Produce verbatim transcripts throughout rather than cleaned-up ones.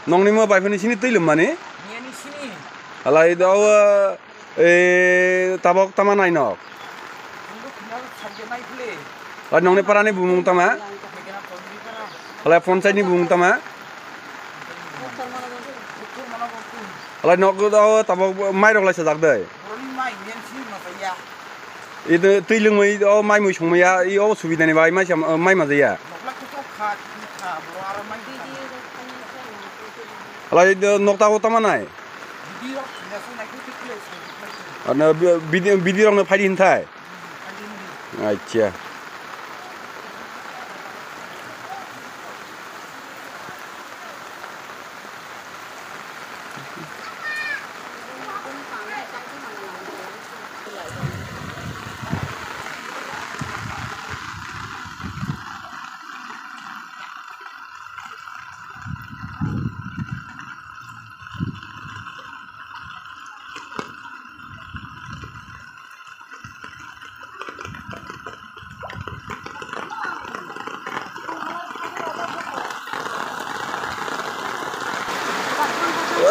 Nongni mo bai phone ni sini twi lwmmani? Niyani sini. Halai do, eh, tabok tama nai nok? Nungbo khina sakya nai phule. Halai nongni parani bumung tama? Halai ponchai ni bumung tama? Halai nok do tabok mai rok lai sajak dei? Boroni mai niyani sini masaya. Ito twi lwngwi o mai mui songmaya, i o subidani bai mai sam-, mai majaya. Nokla kuchuk kha, kha, boro aro mai kha. Halai do nokta o tama nai? Bidi rok, nasu nai kuchuk kle, songmaya. Ano bi-, bidi, bidi rok no phaidi hinthai? Hmm, phaidi hindi. Acha.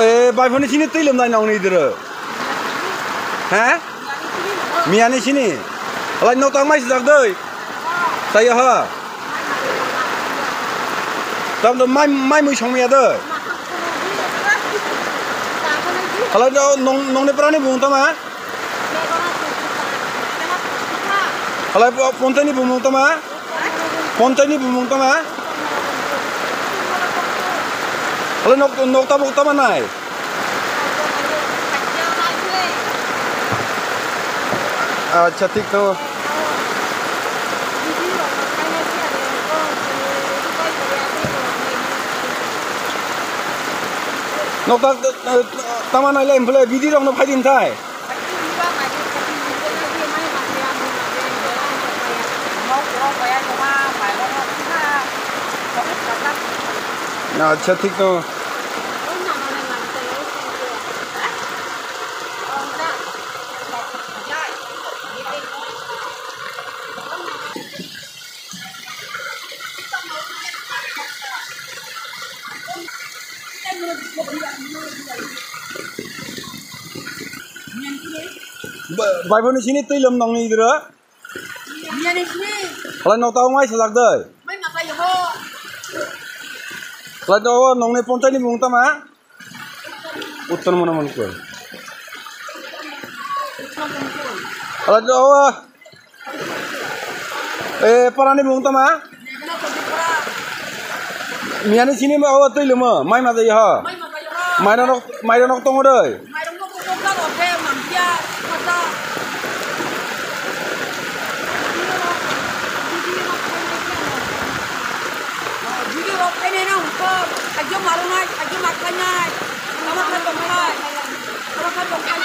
Eh, bai phone ni sini twi lwmnai nongni idro. He? Miyani sini. Halai nok tang mai sijak dei. Tayo ha. Tam do mai, mai mui songmaya dei. Halai no nong, nongni parani bung tama? Halai po-, ponchai ni bumung tama? Ponchai ni bumung tama? Halai nok, nok tabok tama nai? Acha, thik tongo. Nok ta, tama nai le, bidi rok no phai din thai. Acha, thik tongo. Ba-, bai phone ni sini twi lom nongni idro. Niyani sini. Halai nok tao mai sajak dei. Mai ma kai ho. Halai do o nongni ponchai ni bumung tama? Uttor Mona Mankoi. Halai do o. Eh, parani bumung tama? Miyani sini ma o twi lemo, mai ma jai ho. Mai ma kai ho. Mai nok, mai nok tongo dei. Mairung no kutung ka rok khe mangphiya, kata. Bidi rok khainai na hukor, thagyo marunai, thagyo makhlainai, tama kha tongkhai, tama kha tongkhai.